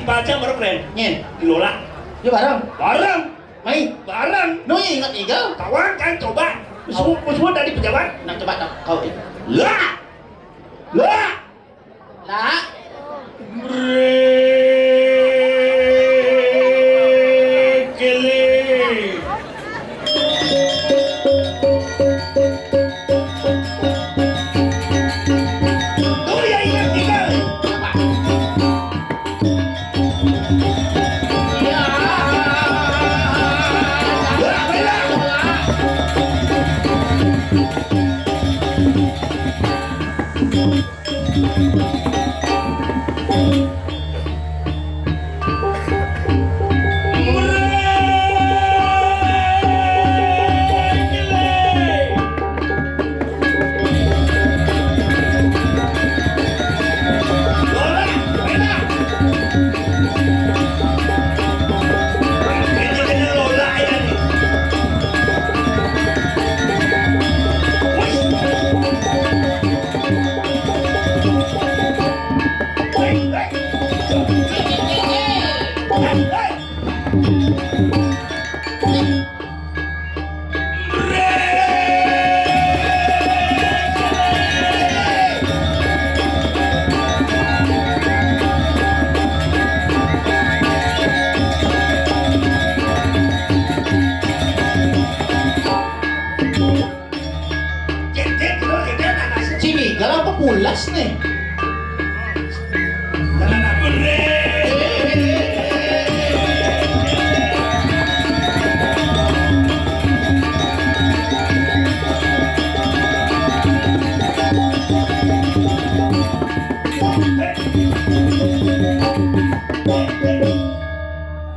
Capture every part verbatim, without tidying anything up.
Baca baru keren. Nyén. Dilola. Yuk bareng. Bareng. Mai. Bareng. Nu ingat Igel. Tawang kan coba. Semua, semua tadi pejabat. Nak coba tak kau. Lah. Lah. Lah. Brekele. Tuh ya, ingat tinggal. Ya. Bela, bela. Cini, kalau apa pulas nih?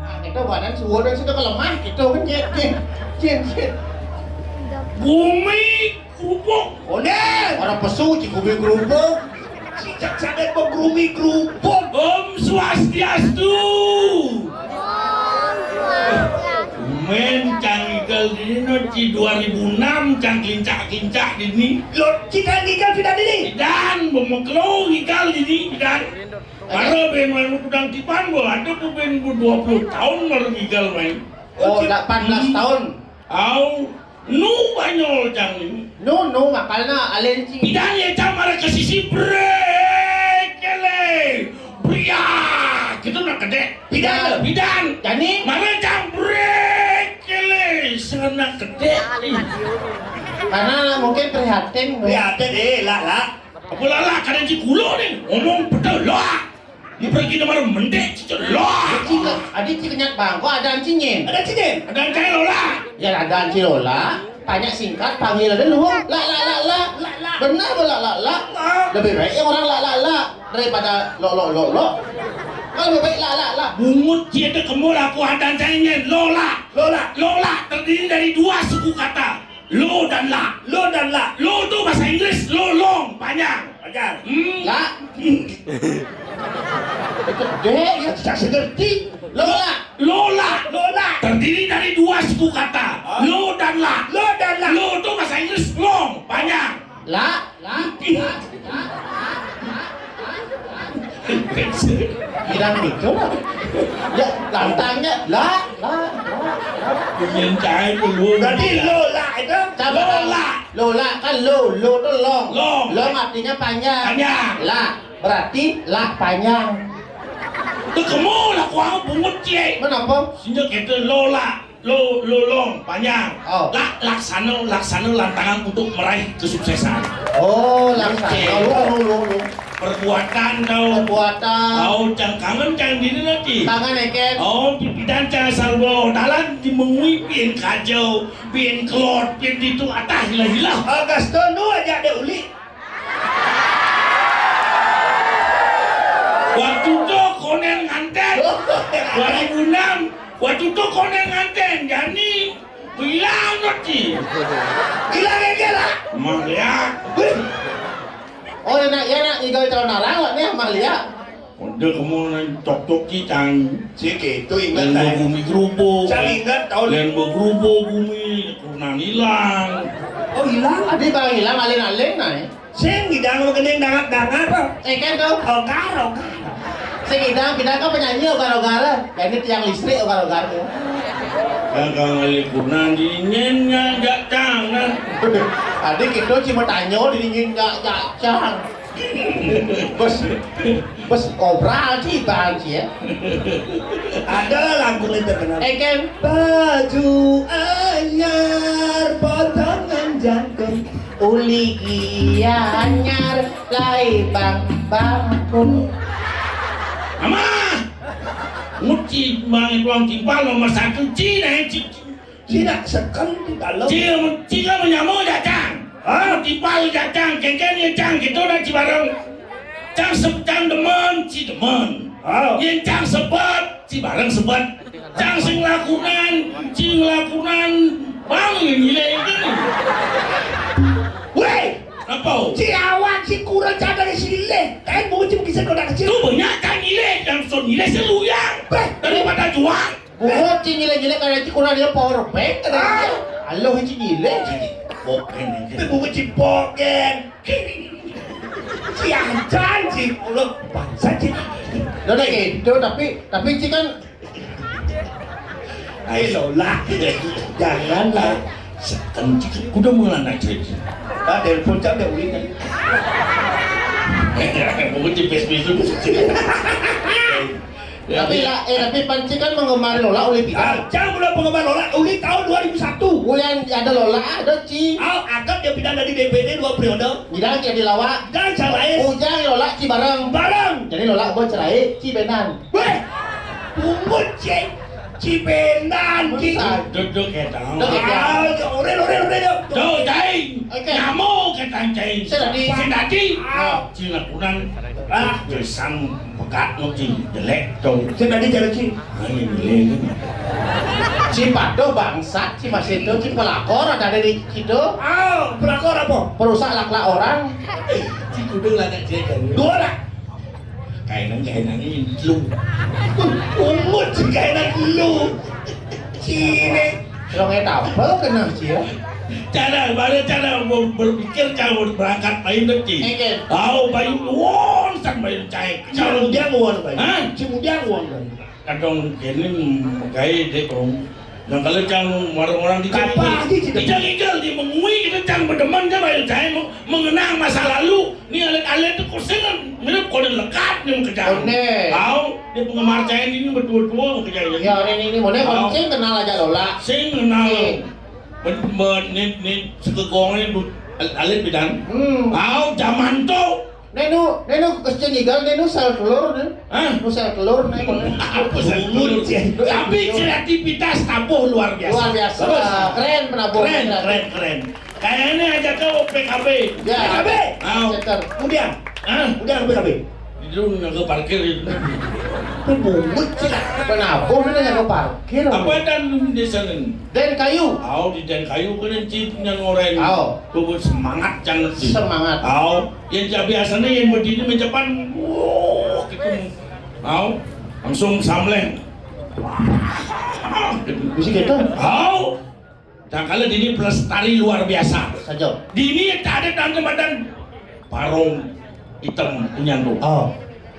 Nah, kita badan suwun dan sudah kelemah, kita kan, Cin, Cin, Cin, Cin. Bumi Krupuk. Konden. Orang pesu, Cikumi Krupuk. Cicak sadet bergerumi Krupuk. Om Swastiastu. Men cang igal dini no ci dua ribu enam cang kelincak-kelincak dini. Lo, kita igal sudah dini. Dan bemeklo igal dini dan. Mara ben wan kudang tiban bo, ada pun ben bo dua puluh tahun mara igal main. Oh, delapan belas tahun. Au, nu banyol cang ni. Nu, nu, makalna alen ci. Pidan ya cang mara ke sisi brek kele. Bria, gitu nak kedek. Pidan. Pidan. Jani? Mara cang brek kele. Sana kedek. Karena mungkin prihatin, no. Prihatin, eh, lah, lah. Apa lah, lah, kadang ci kulo ni. Ngomong betul, lah. Dia pergi nomor mendek, cicak loa. Adi ci kenyat bangko, ada anci nyen. Ada anci nyen. Ada anci lola. Ya, ada anci lola. Tanya singkat, panggil ada lu. La, la, la, la. La, la. Benar, la, la, la. La. Lebih baik yang orang la, la, la daripada lo, lo, lo, lo. Kalau lebih baik la, la, la. Bungut dia ada kemul aku ada anci nyen. Lola. Lola. Lola terdiri dari dua suku kata. Lo dan la. Lo dan la. Lo tu bahasa Inggris, lo long, panjang. Panjang. Hmm. La. Itu gede ya, tidak ngerti. Lola. Lola. Lola. Terdiri dari dua suku kata. Hah? Lo dan la. Lo dan la. Lo tu bahasa Inggris, long, panjang. La, la, la, la. Bilang gitu lah. Ya, lantangnya la, la, la, la. Ingin cai dulu. Berarti lo la itu? Coba lo la. Lo la kan lo, lo tuh long. Long. Long artinya panjang. Panjang. La, berarti la panjang. Tuh kemu lah kuang bungut cie. Kenapa? Sejak itu lo la. Lo, lo long, panjang. Oh. La, laksana, laksana lantangan untuk meraih kesuksesan. Oh, laksana. Oke. Lo, lo, lo, lo. Perbuatan tau. Perbuatan. Tau, cang kangen, cang dini nanti. Kangen, eken. Oh, pipitan cang salbo. Dalan di mengui pin kajau, pin kelot, pin ditu, atah hilah-hilah. Agasto nu aja ada uli. Waktu tu konen nganten. Dua ribu enam. Waktu tu konen nganten. Jani bilang nanti. Bilang aja lah. Mah lihat. Oh, ya nak, ya nak, igal calon arang lah nih, mah lihat. Udah kamu nang tok-tok ki cang. Cik itu ingat. Lain lah. Bumi gerubuk. Cang ingat tahun. Lain bumi gerubuk bumi kurnan hilang. Oh, hilang. Adi barang hilang alin-alin nah. Sing hidang sama gending dangat-dangat apa? Eh, kan tuh. Oh, karo, karo. Kidang, kidang kan penyanyi ogar-ogar. Ya, ini tiang listrik ogar-ogar. Kang, kang likunan dingin ngajak tangan. Tadi kita cuma tanya dingin ngajak cang. Bos, bos obral sih bang sih ya. Ada lagu yang terkenal. Eken. Baju anyar potongan jangkung. Uli gianyar lai bang bangkung. Amah! Nguci bang tuang timpal nomor satu Cina, Ci-, Cina seken di dalam. Cina, Cina menyamuk jacang. Hah? Timpal jacang, kengken ya cang, gitu dah Cibareng. Cang sep-, cang demen, Ci demen. Oh. Yen cang sebet, Ci bareng sebet. Cang sing lakunan, Ci lakunan. Bang, yen nyilek iki. Weh! Apa? Ci awak, Ci kurang cadar sini leh. Kan bunga Ci bisa kau nak kecil. Tu banyak kan nyilek, yang sun nyilek sih luyang. Beh. Daripada juang. Bungut Ci nyilek-nyilek kaya Ci kurang dia power bank kata dia. Aloh Ci nyilek. Boken. Tapi bungut Ci boken. Ci ancan Ci, ulo bangsa Ci. Lo dah gitu, tapi, tapi Ci kan. Ayo lah, janganlah. Seken Ci, kuda mengelana Ci. Ah, telepon cak dah uli kan. Bungut Ci pes pisu. Tapi lah, eh, tapi pan Ci kan penggemar Lola uli pidan. Ah, cang udah penggemar Lola uli tahun dua ribu satu. Uli ada Lola, ada Ci. Ah, anggap dia pindah dari D P D dua periode. Pindah jadi lawak. Dan cang lain. Ujang Lola Ci bareng. Bareng. Jadi Lola buat cerai, Ci benan. Weh, bungut Ci. Ci benan, Ci. Duduk ya, tahu. Duduk ya. Ah, orel, orel, orel. Tuh, cai. Oke. Nyamuk ke tancai. Sing dadi. Sing dadi. Ah. Cina kunang. Ah, gesang pegat no Ci. Jelek dong. Sing dadi jelek Ci. Ayo, jelek. Ci pado bangsat, Ci masih itu, Ci pelakor ada di situ. Ah, pelakor apa? Perusak akhlak orang. Ci kudu lah nak jelek kan. Dua lah. Kainan, kainan ini lu. Umut Ci kainan lu. Cine. Lo nggak tahu, lo kenal Ci ya? Cara, mana cara mau berpikir, cara mau berangkat main tuh Ci. Oke. Tahu bayu won sang bayu cai. Ci mudiang won bayu. Hah? Ci mudiang won bayu. Kadang kene gaya deh kong. Nah, kalau cang orang-orang di Apa lagi, Ci? Di cang igal di mengui kita cang berdeman kan bayu cai mau mengenang masa lalu. Ni alit-alit tu kau sengat mirip kau lekat ni mau kerja. One. Tahu? Dia penggemar cai ini betul-betul mau kerja ini. Ya, orang ini mana Tahu? Kau sing kenal aja Lola. Sing kenal. Sing. Ben, ben, ni, ni, sekegong ni, bu-, al-, alit bidan. Hmm. Tahu zaman tu. Nenu, nenu kecil igal, nenu sel telur ni. Hah? Nu sel telur ni. Apa sel telur? Bungut, Ci. Tapi kreativitas tabuh luar biasa. Luar biasa. Terus. Keren penabuh. Keren, keren, keren. Kayaknya aja kau P K B. Ya. P K B. Tahu. Center. Kemudian. Hah? Kemudian P K B. Itu nggak parkir itu. Itu bungut Ci. Penabuh ni nggak parkir. Apa dan di sana? Den kayu. Au, di den kayu kan Ci punya ngoreng. Au. Tuh semangat jangan Ci. Semangat. Au, yang biasanya yang berdiri mencepan, wah, gitu. Au, langsung samleng. Mesti gitu. Au. Dan kalau dini pelestari luar biasa. Saja. Dini tak ada tanda badan parong hitam punya tu. Oh.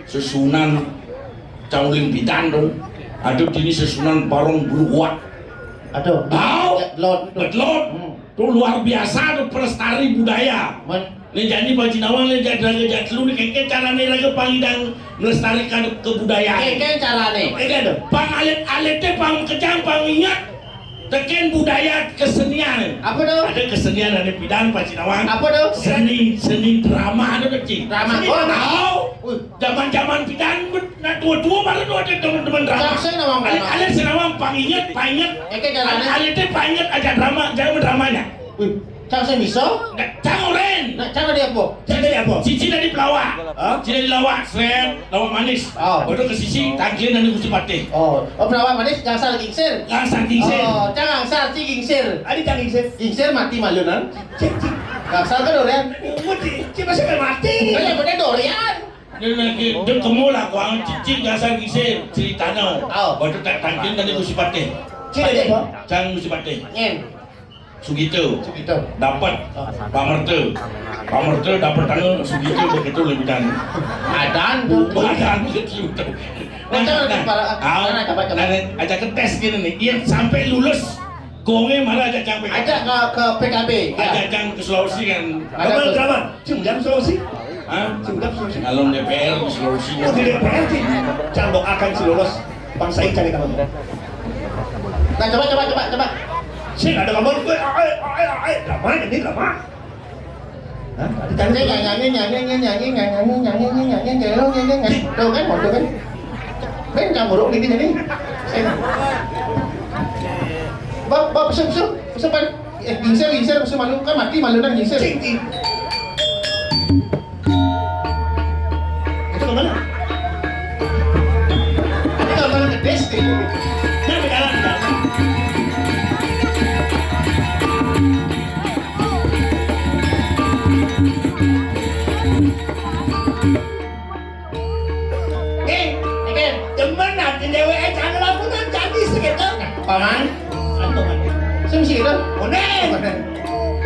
Sesunan cauling pidan tu. Ada dini sesunan parong bulu kuat. Aduh. Au. Betlot. Betlot. Hmm. Tu luar biasa tu pelestari budaya. Men- Ni jani Pak Jinawang ni jadi raga jatlu ni keke carane raga pangidang melestarikan kebudayaan. Keke carane. Keke tu. Pang alit-alit te pang kejang pang ingat teken budaya kesenian. Apa tu? Ada kesenian ada bidang Pak Jinawang. Apa tu? Seni, seni drama ada tu Ci. Drama. Seni Oh, drama. Au. Zaman-zaman pidan bet- nak tua-tua baru tu ada teman-teman drama. Cak saya nawang drama. Alit-alit senawang pangingat, pangingat. Eke carane. Alit-alit te pangingat aja drama, jangan dramanya. Wih, cak saya bisa. Nak cang oren. Nak cang tadi apa? Cang tadi apa? Cici tadi pelawak. Hah? Cici tadi lawak, seret, lawak manis. Oh. Baru ke sisi, tangkil dan kursi patih. Oh, oh pelawak manis, gangsar gingsir. Gangsar gingsir. Oh, cang gangsar, Ci gingsir. Adi cang gingsir. Gingsir mati malu nan. Cik, cik. Gangsar ke durian? Umut Ci, Ci masih kan mati. Kan yang benar durian. Dia lagi dia kemu lah kuang cicing gasar gisir ceritanya. Oh. Baru tak tangkil tadi kursi patih. Cik ada apa? Cang kursi patih. Ngen. Sugito. Sugito. Dapat. Oh. Pak Merta. Pak Merta dapat tanah Sugito begitu lebih dan. Adan. Adan begitu. Nah, nah, ah, nah, nah, coba, coba. Nah, ajak ke tes gini nih. Yang sampai lulus, gonge malah ajak sampai. Ajak ke, ke P K B, ya. Ajak yang ke Sulawesi kan. Ada ke drama. Cuma jam Sulawesi. Hah? Cuma jam Sulawesi. Kalau D P R di Sulawesi. Oh, di D P R sih. Cambok akan si lulus. Bangsa ini cari tahu. Nah, coba, coba, coba, coba. Sing ada kabar gue, ae, ae, ae, drama ini drama. Hah? Ada cari. Nyanyi, nyanyi, nyanyi, nyanyi, nyanyi, nyanyi, nyanyi, nyanyi, nyanyi, nyanyi. Tuh kan, mau tuh kan. Kan campur ini jadi. Sing. Bab, bab, besok, besok, besok, Pan. Eh, gingsir, gingsir, besok malu kan mati malu nang gingsir. Cing, cing. Itu kemana? Itu kemana ke desa? Nah, berjalan, berjalan. Eh, eh, demen ati dewek, eh, jangan laporan jadi segitu. Paman, apa, Man? Sing sih itu? Onen.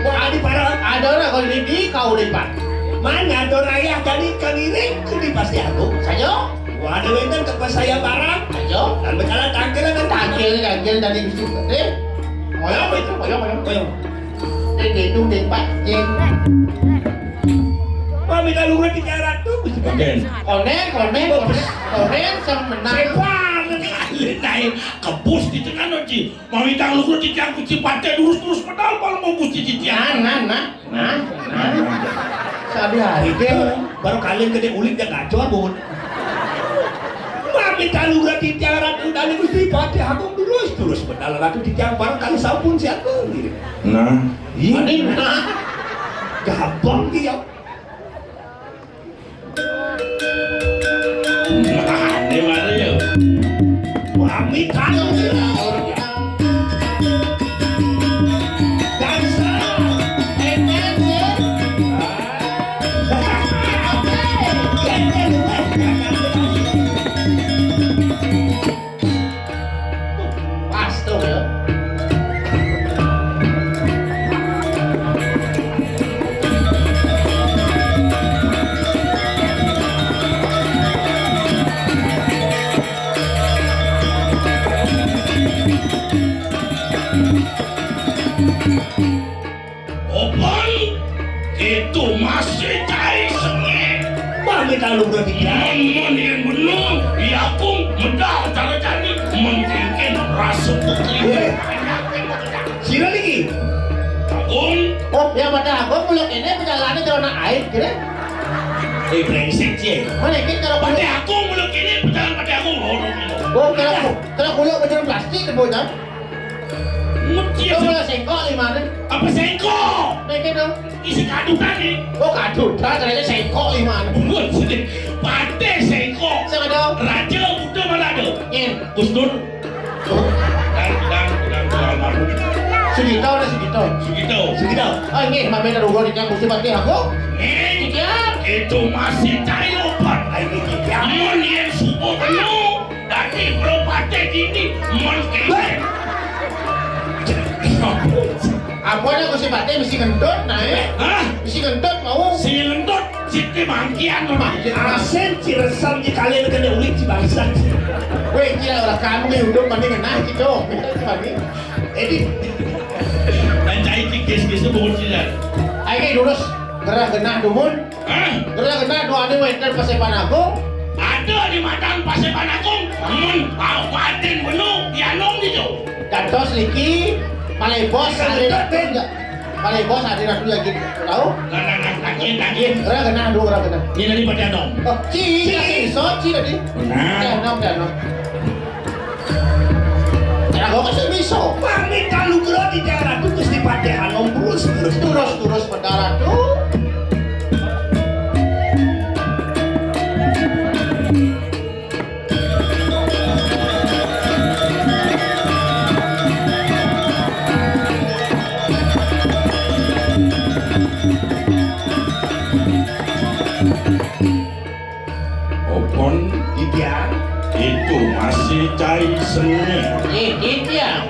Wah, adi para ada orang kalau di, di kau lipat. Mana ada rayah jadi keliling itu di pasti aku. Saja. Wah, ada wenten ke saya barang. Saja. Dan berjalan tangkil dan tangkil, tangkil dari Gusti. Eh, moyong itu, moyong, moyong, moyong. Ding, ding, dung, ding, pak, ding. Wah, minta luhur tiga ratus. Oke. Konen, konen, konen, konen, sang menang. Sepan, lain, lain. Kebus di tengah, no, Ji. Mau minta luhur tiga ratus, Ji, pakai durus-durus pedal, kalau mau bus di tiga. Nah, nah, nah, nah, nah. Sehari-hari deh, baru kalian gede ulit ya gacor, Bun. Mami talu rati tiang ratu dali Gusti Patih Agung durus, durus benar ratu di tiang barang kali sampun siap beli. Nah, iya. Nah, gampang dia. Nah, ini mana ya? Mami talu dia. Dansa, eh, dansa. Pas tuh ya. Opan, itu masih cai sengit. Bah, kita lu berarti ya. Mon, mon, yang bener, ya aku medal cara jadi, mon, mungkin rasa putri. Eh. Sira lagi. Agung. Oh, ya pada aku mulai ini perjalanan jalan air, kira. Eh, brengsek, Cie. Mana ini kalau pada aku mulai ini perjalanan pada aku, oh, oh, kalau, kalau kulit macam plastik, kebun, kan? Mesti. Coba lah sengkok di mana? Apa sengkok? Naiknya dong. Isi kadutan nih. Oh, kadutan, ternyata sengkok di mana? Bukan sih. Pate sengkok. Siapa dong? Raja Buddha mana ada? Nih. Gus Dur. Dan, dan, dan, dan, almarhum. Sugito, ada Sugito. Sugito. Sugito. Oh, ini, Mbak Mena Rugo di Tiang Gusti Patih Agung. Nih. Iya. Itu masih cair obat. Ah, ini, iya. Mun yang subuh penuh. Dadi Bro Patih gini, mon kene. Apa nek Gusti Patih mesti ngentut, nah, eh? Hah? Mesti ngentut mau. Si ngentut, siti mangkian, Pak. Asin, ciresan, di kalian kena ulit, si bangsat. Weh, kira orang kamu yang udah mending nah gitu. Mending. Jadi, dan cai kikis-kis itu bukan sih, ya? Ayo, lurus. Gerah genah dumun. Hah? Gerah genah duane wenten Paseban Agung. Ada di Matan Paseban Agung. Mun, ah, Madin Benu, ya nom gitu. Dados niki Malebos ada. Malebos ada ratu lagi. Tahu? Nah, nah, nah, nah, nah, nah. Gerah genah, duh, gerah genah. Ini tadi pada nom. Oh, ci, ci, ci, so, ci tadi. Nah. Ya, nom, ya, nom. Lah kok sing iso? Pamit kalugra titiang Ratu Gusti Patih Anom, terus, terus, terus, terus, Bendahara Ratu. Opon, Titiang. Itu masih cai seni. Eh, Titiang.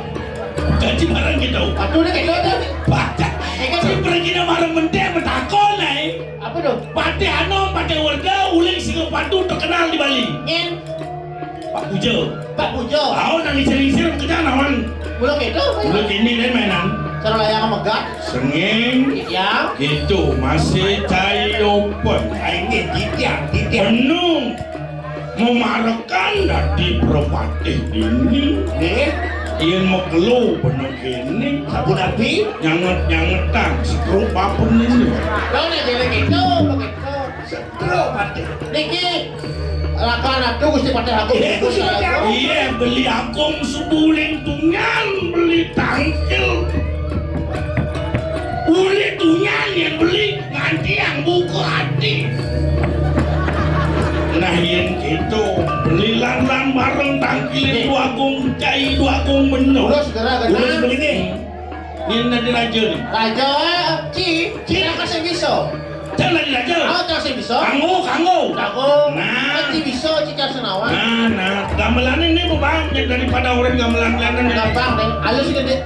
Gaji barang gitu. Aduh, ini gitu, tuh. Baca. Ini kan si pergi nama orang menteri, betakon, eh. Apa tuh? Patih Anom, Patih Warga, uling Singapatu terkenal di Bali. Nyen. Pak Pujo. Pak Pujo. Tahu nang isir-isir kerja nawan. Belum gitu. Belum ini deh mainan. Cara layang megah. Sengeng. Ya. Gitu, masih cai open. Aing ge titiang, titiang. Penuh. Memarekan dadi prepatih dini. Nggih. Yen mekelo bener kene. Sapunapi? Nyanget-nyangetan, setruk papen ini. Lo nek dene gitu, begitu. Setruk mati. Niki lakan atuh Gusti Patih Agung. Iya, Gusti Patih Agung. Iya, beli agung subuh lintungan, beli tangkil. Uli tunyan yang beli nganti yang buka hati. Nah, yang gitu, beli lan-lan bareng tangkilin Duagung, cai Duagung bener. Terus gerak, terus beli nih. Ini nanti raja nih. Raja, ci, ci, yang kasih bisa. Jangan nanti raja. Oh, kasih bisa. Kanggo, kanggo. Kanggo. Nah. Nanti bisa, ci, kasih nawan. Nah, nah. Gamelan ini, Bang, yang daripada orang gamelan-gamelan ini. Gampang, deh. Halus gede.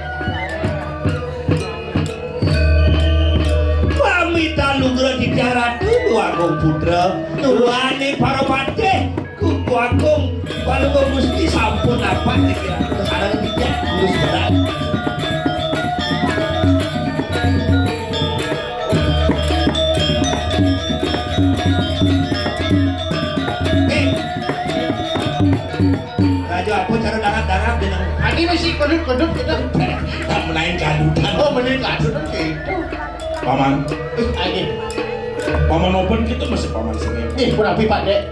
Pamit anugrah titiang Ratu Duagung Putra, tuane para patih, Kuku Agung, Palungguh Gusti sampun dapat titiang. Sekarang titiang terus berat. Eh, Raja apa cara dangat-dangat bilang? Adi masih kodut-kodut gitu. Tak menaik kadutan. Oh, menaik kadutan gitu. Paman. Eh, adi. Paman open kita masih paman sini. Nih, pun api Pak Dek.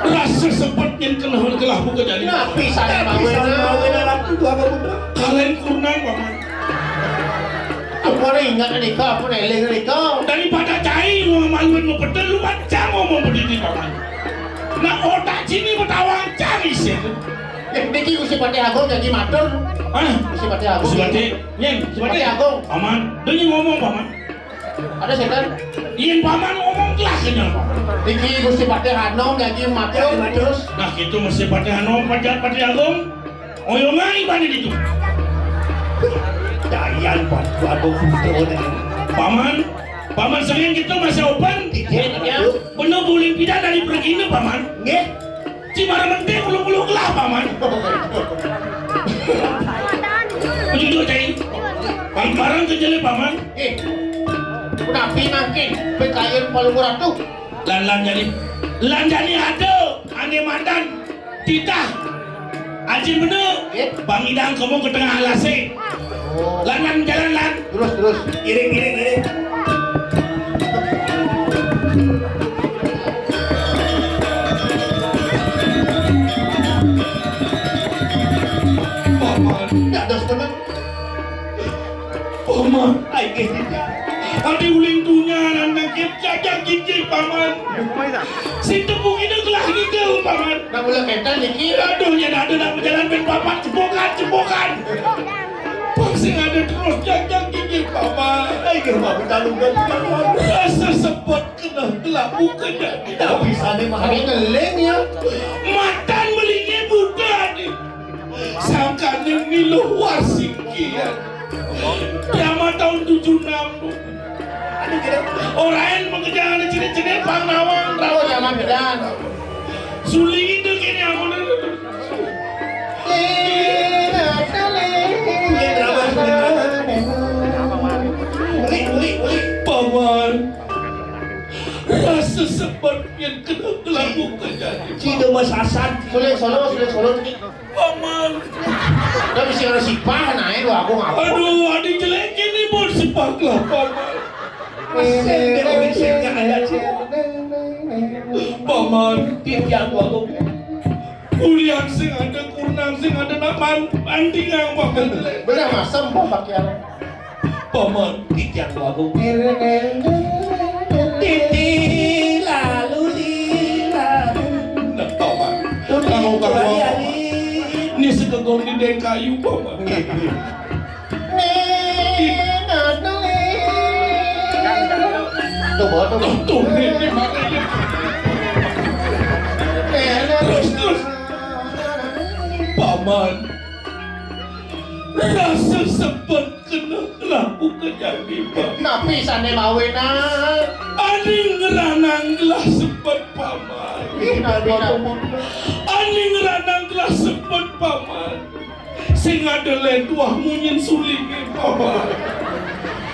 Rasa sempat yang kena gelah buka jadi. Napi sana mawena. Mawena ratu tuh apa muda? Kalian kurnan, Paman. Apa nih ingat nih kau? Apa nih eling nih kau? Daripada cai mau maluin mau betul lu baca ngomong begini, Paman. Nah, otak sini betawang cari sih. Eh, niki Gusti Patih Agung jadi matur. Hah? Gusti Patih Agung. Gusti Patih, Nyen, Gusti Patih Agung. Paman, dengar ngomong, Paman. Ada setan. Yen Paman ngomong kelas aja, Paman. Niki Gusti Patih Anom jadi matur terus. Nah, gitu Gusti Patih Anom, Patih, Patih Agung. Oyongan ibadah itu. Dayan, Pak, Agung Putra. Paman, Paman sering gitu masih open. Iya, iya. Bener buling pindah dari pergi ini, Paman. Nggih. Cimara menting bulu-bulu kelah, Paman. Begitu, Cai. Paman barang ke jele, Paman. Eh, napi mangkin, pekayon palu ratu. Lan, lan jadi, lan jadi ada, ane mandan, titah. Ajin bener, eh? Bang Idang kamu ke tengah alase. Oh. Lan, lan, jalan, lan. Terus, terus. Iring, iring, iring. Paman. Dados tenan. Paman. Ai, nggih, Dinda. Adi uling dunya nang nangkep jajak gigi, Paman. Sing tepung ini telah gigel, Paman. Nah, mula kenten niki. Aduh, yen ada nak berjalan ben papat cepokan, cepokan. Pasti ada terus jajak gigi, Paman. Ai, nggih, Pak, kita lugat, Paman. Rasa sepet kena telah buka jadi. Tapi sana mah ngeling ya. Matan melingnya buta nih. Sangkane miluh warsikian. Drama tahun tujuh enam. Ora en mengejangan jenis-jenis pang nawang. Oh, zaman bedan. Suling itu kini amun. Paman, rasa seperti yang kena gelabung terjadi. Cina Mas Hasan. Sulit solo, sulit solo. Paman. Udah bisa ada sipah, nah, itu aku ngapa? Aduh, adi jelek ini mau sipah kelapa, Paman. Mesin dia, mesinnya ada, Cik. Paman, titiang aku. Kuliah sing ada, kurnan sing ada, nak man-, anting yang Paman jelek. Belah masem, Pak, pakai apa? Paman, titiang aku. Titi lalu lila. Nah, Paman. Kamu, kamu. Ini sekegong di deng kayu, Paman. Tuh, bawa tuh. Tuh, tuh, ini, ini, makanya. Terus, terus. Paman. Rasa sebet kena gelah buka jani, Pak. Napi sané mawinan? Ané ngranang gelah sebet, Paman. Ih, napi, napi? Ané ngranang gelah sebet, Paman. Sing ada lén tuah munyin sulingé, Paman.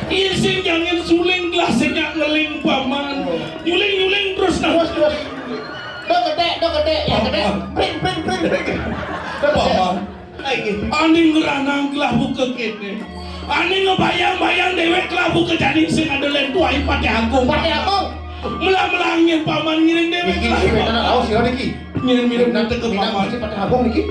Yén sing jangin suling gelah sing nyak ngeling, Paman. Nyuling-nyuling terus, nah. Terus, terus. Dok gedé, dok gedé, ya gedé. Paman. Bring, bring, bring, bring. Dok gedé. Paman. Ané ngranang gelah buka kéné. Ané ngebayang-bayang déwék gelah buka jani sing ada lén tuah I Patih Agung. Patih Agung. Melah-melah angin Paman ngiring déwék gelah. Niki, niki, bener, awas ya, niki. Nyén mirip minang, nate ke minang Paman. Mesti Patih Agung niki.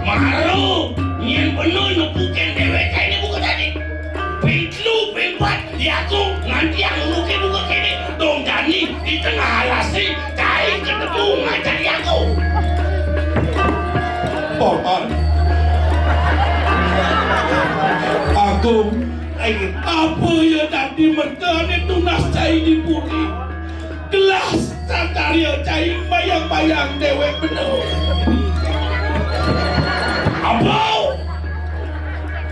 Maro, nyén bener nepukin déwék ané buka jani. Ping telu, ping pat, diaku nganti yang nuruké buka kéné. Dong jani di tengah alasé, cai ketemu ngajak diaku. Paman. Agung. Apa ya dadi mertané tunas cai di puri? Gelah sakarya cai bayang-bayang déwék bener. Apa?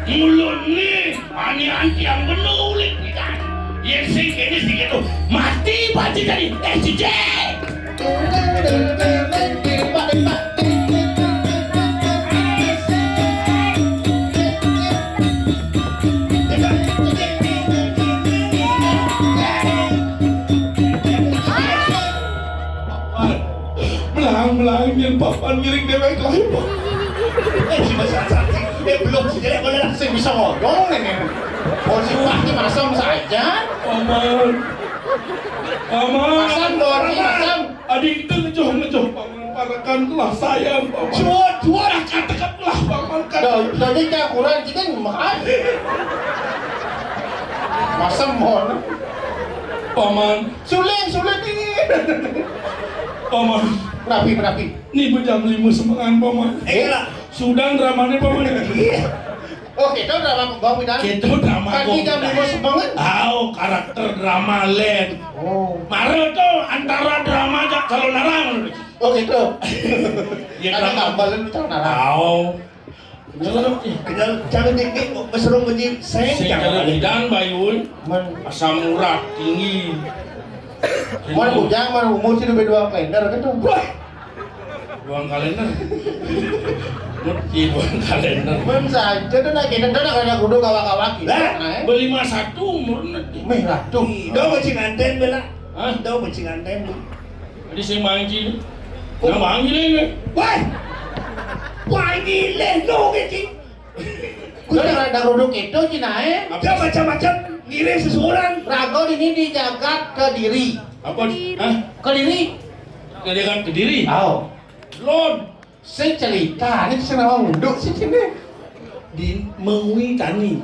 Mulutné ané antiang bener ulik pidan. Yén sing kéné sing kéto, mati pati jani. Eh, Cici! Belang-belang nyén Paman ngiring déwék laé, Pak. Eh, si Mas Hasan, eh, belum si jelek boleh lah. Sing bisa ngomong ini. Polisi pasti masam saja. Paman. Paman. Masam, Doni, masam. Adi itu ngejoh-ngejoh, Paman. Parekan kelah sayang, Paman. Cuat, cuat. Dekat-dekat kelah, Paman. Kan. Dah, dah, dia kurang, kita makan. Masam, Mon. Paman. Sulit, sulit ini. Paman. Rapi, rapi. Ini jam lima semengan, Paman. Eh, lah. Sudah dramané, Paman. Iya. Oh, kita drama kembang pidan. Kita drama. Kan jam lima semengan. Tahu karakter drama lén. Oh. Mara to antara drama jak kalau narang. Oh, gitu. Ya, ada drama. Gambaran lu tahu narang. Tahu. Kenyal, kenyal, jangan dikit, beserung benyi, seng, seng jangan. Jangan bidan, Bayun. Men. Asam urat tinggi. Mun bujang, mun umur sih lebih dua kalender kan tuh. Wah. Dua kalender. Mut, iya, dua kalender. Men saja tuh nak kita tuh nak kena kudu kawa-kawa kita. Lah, nah, eh. Beli mah satu umur nanti. Meh lah tuh. Ih, dong cing anten bela. Hah? Dong cing anten. Jadi sing manci. Oh. Nah, manci deh. Wah. Manci deh, dong cing. Kudu rada ruduk itu cinaé. Dia macam-macam ngiring seseorang. Raga ini di jagat Kediri. Apa? Hah? Kediri. Di jagat Kediri? Tahu. Lon. Saya cerita, ini saya nama unduk sih sini. Di Mengwi Tani.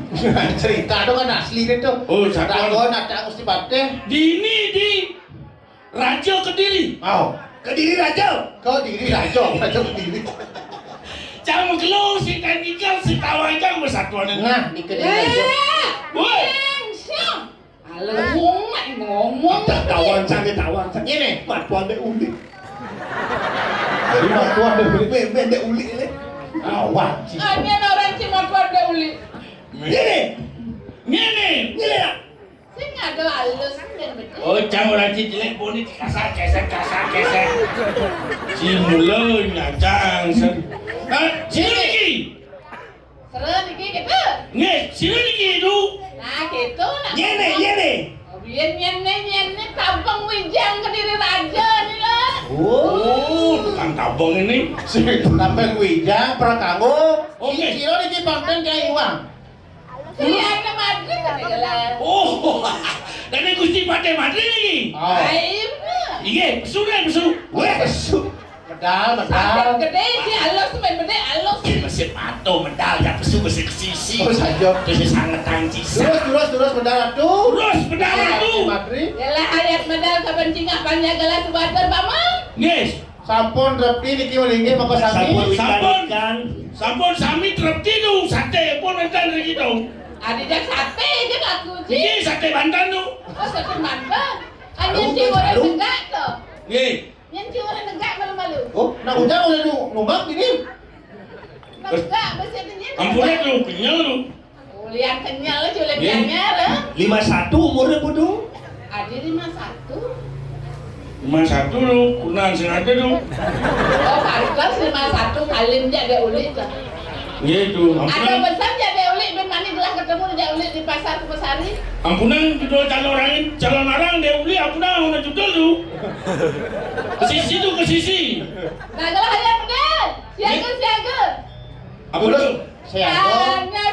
Cerita itu kan asli itu. Oh, satu. Raga nata Gusti Patih. Di ini di Raja Kediri. Au. Kediri Raja. Kediri Raja, Raja Kediri. Cang mengkelo si teknikal si tawang cang bersatuan. Nah, di Kediri Raja. Eh, woi. Siang. Halo, ngomong. Ada tawang cang, ada tawang cang. Ini, matuan dek uli. Jadi matuan dek uli, bebek dek uli ini. Tawang cang. Ada orang cang matuan dek uli. Ini. Ini. Ini lah. Sing ada alus kan betul. Oh, cang orang cing jelek boni kasar kesek, kasar kesek. Si mula nyacang sen. Hah? Sini lagi. Seren iki gitu. Nih, sini lagi itu. Nah, gitu nah. Nyene, nyene. Biyen nyene nyene tabung wijang Kediri Raja nih lah. Oh, tukang tabung ini. Sampai wijang pernah kanggo. Oke. Sira niki pangken Kyai Iwang. Iya, ada Madrid ada jelas. Oh, dari Gusti Patih Madrid ini. Oh. Ayo. Iya, pesu deh, pesu. Weh, pesu. Medal, medal. Gede sih, alus, main gede, alus. Masih patuh, medal, ya pesu, masih kesisi. Terus aja. Terus sangetan cisa. Terus, terus, terus, medal tuh. Terus, medal tuh. Madrid. Yalah, ayat medal, kapan cingak, panjang gelas, buat berpaman. Yes. Sampun trepti niki, uling nggih, monggo sami. Sampun. Sampun. Sampun sami trepti tu, sate pun wénten niki tu. Adi jak sate aja aku ji. Niki sate Banten tu. Oh, sate Banten. Anyen ci orang negak tu. Nggih. Nyen ci orang negak malu-malu. Oh, nak ujang udah nu numbak gini. Negak besi nyen. Ampun tu, kenyal tu. Ulian kenyal aja ulian Nggih. kenyal. Eh. Lima satu umurnya Putu. Adi lima satu. Cuma satu tu, kurang sengaja tu. Oh, baru kelas lima satu kalim jak dek ulik tu. Nggih tu. Ada Ampunan. pesan jak dek ulik bin mani gelah ketemu jak ulik di pasar Kumasari. Ampunan judul calon orang, calon orang dia uli ampunan, udah judul tu. Ke sisi tu, ke sisi. Nah, gelah ayam benar. Siaga, siaga. Apa tu? Saya. Hanya